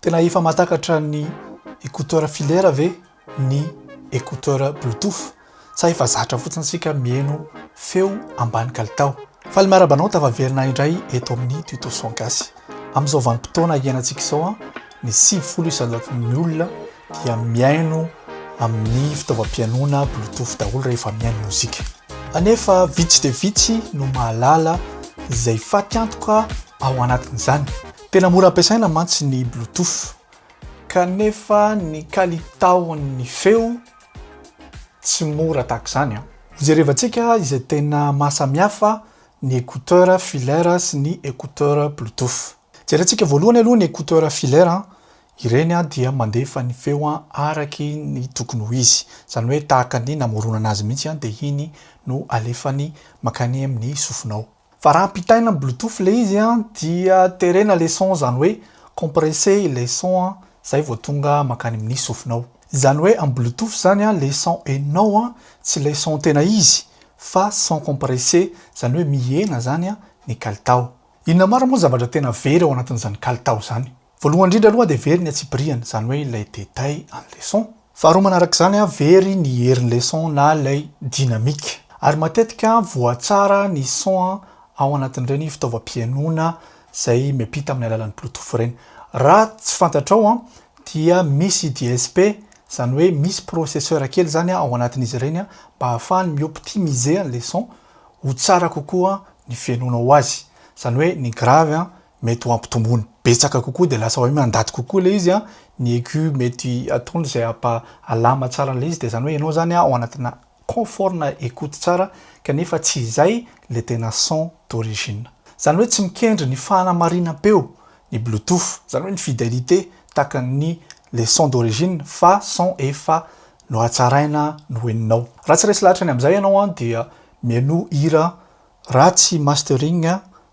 Tena efa mahatakatra ny écouteur filaire ve ny écouteur Bluetooth, sa efa zatra fotsiny sika mihaino feo ambany kalitao? Faly miarahaba anao tafaverina indray eto amin'ny Tuto Son Gasy. Amin'izao vanim-potoana iainantsika izao, ny 90% ny olona dia mihaino amin'ny fitaovam-pihainoana Bluetooth daholo rehefa mihaino mozika. Anefa vitsy dia vitsy no mahalala izay fatiantoka ao anatin'izany. Tena mora ampiasaina mantsy ny Bluetooth, kanefa ny kalitaon'ny feo tsy mora tahaka izany. Hojerevantsika izay tena mahasamihafa ny écouteur filaire sy ny écouteur Bluetooth. Jerentsika voalohany aloha ny écouteur filaire. Ireny dia mandefa ny feo araky ny tokony ho izy, izany hoe tahaka ny namoronana azy mihitsy, dia iny no alefany makany amin'ny sofinao. Fa raha ampitaina amin'ny Bluetooth le izy, dia terena le son, zany hoe compressé ilay son zay vao tonga makany amin'ny sofinao. Izany hoe amin'ny Bluetooth zany, le son enao tsy le son tena izy fa son compressé, zany hoe mihena zany ny kalitao. Inona maro moa zavatra tena very ao anatin'izany kalitao zany? Voalohany indrindra aloha dia very ny antsipiriany, zany hoe ilay détail an'le son. Faharoa manarak'izany, very ny herin'le son na ilay dynamique. Ary matetika voatsara ny son ao anatin'ireny fitaovam-pihainoana zay miampita amin'ny alalan'ny Bluetooth ireny. Raha tsy fantatrao, dia misy DSP, zany hoe misy processeur kely zany ao anatin'izy ireny mba ahafahany mi-optimiser an'le son ho tsara kokoa ny fihainoanao azy. Zany hoe ny grave mety ho ampitombony betsaka kokoa, de lasa hoe mandady kokoa le izy, ny aigu mety ataony zay ampa alama tsara an'le izy, de zany hoe ianao zany ao anatina confort na écoute tsara, kanefa tsy izay le tena son d'origine. Zany hoe tsy mikendry ny fanamarinam-peo ny Bluetooth, zany hoe ny fidélité tahaka ny le son d'origine, fa son efa no hatsaraina no heninao. Raha tsy resy lahatra ny am'izay ianao, dia mihaino hira ratsy mastering,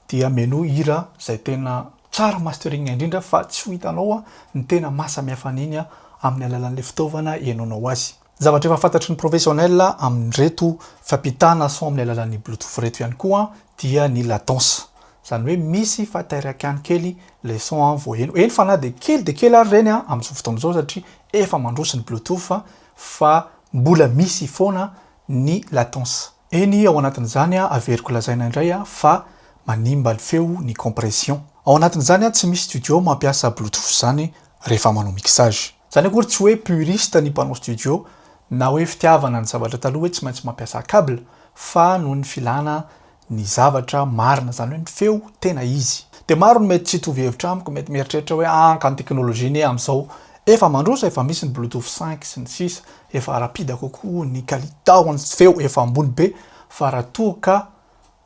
dia mihaino hira zay tena tsara mastering indrindra, fa tsy ho hitanao ny tena mahasamihafa an'iny amin'ny alalan'le fitaovana ihainoanao azy. Zavatra efa fantatry ny professionnel amin'reto fampitana son amin'ny alalan'ny Bluetooth reto ihany koa dia ny latence, zany hoe misy fahatairakany kely le son voaheno eny, fa na de kely de kely ary reny amin'izao fotoana izao, satria efa mandroso ny Bluetooth, fa mbola misy foana ny latence eny ao anatin'izany. Averiko lazaina indray fa manimba ny feo ny compression ao anatin'izany. Tsy misy studio mampiasa Bluetooth zany rehefa manao mixage. Zany akory tsy hoe puriste ny mpanao studio na hoe fitiavana ny zavatra taloha hoe tsy maintsy mampiasa câble, fa noho ny filana ny zavatra marina, zany hoe ny feo tena izy. De maro no mety tsy hitovy hevitra amiko, mety mieritreritra hoe ka ny teknôlôjia ne am'izao efa mandroso, efa misy ny Bluetooth 5 sy ny sisa, efa rapide kokoa ny kalitao ny feo, efa ambony be. Fa raha toa ka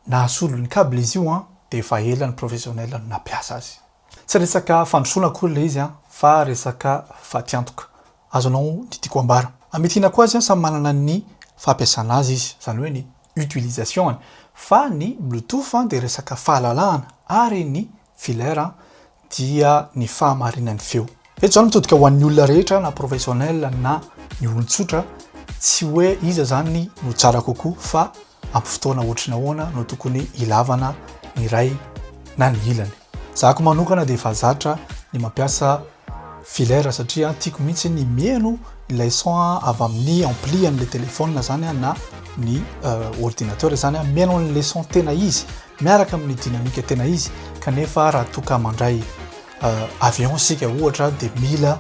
nahasolo ny câble izy io, de efa ela ny professionnel no nampiasa azy. Tsy resaka fandrosoana akory le izy fa resaka fatiantoka. Azonao ny tiako ambara. Amitinako azy, samy manana ny fampiasana azy izy, zany hoe ny utilisation any, fa ny Bluetooth de resaka fahalalahana ary ny filaire dia ny fahamarinan'ny feo. Eto zany mitodika ho an'ny olona rehetra, na professionnel na ny olon-tsotra. Tsy hoe iza zany no tsara kokoa, fa ampy fotoana ohatry ny ahoana no tokony ilavana ny ray na ny ilany. Zahako manokana de efa zatra ny mampiasa filaire, satria tiako mihitsy ny mihaino ilay son avy amin'ny ampli an'le téléphone zany na ny ordinateur zany, mihaino an'le son tena izy miaraka amin'ny dynamique tena izy. Kanefa raha toka mandray avion sika ohatra, de mila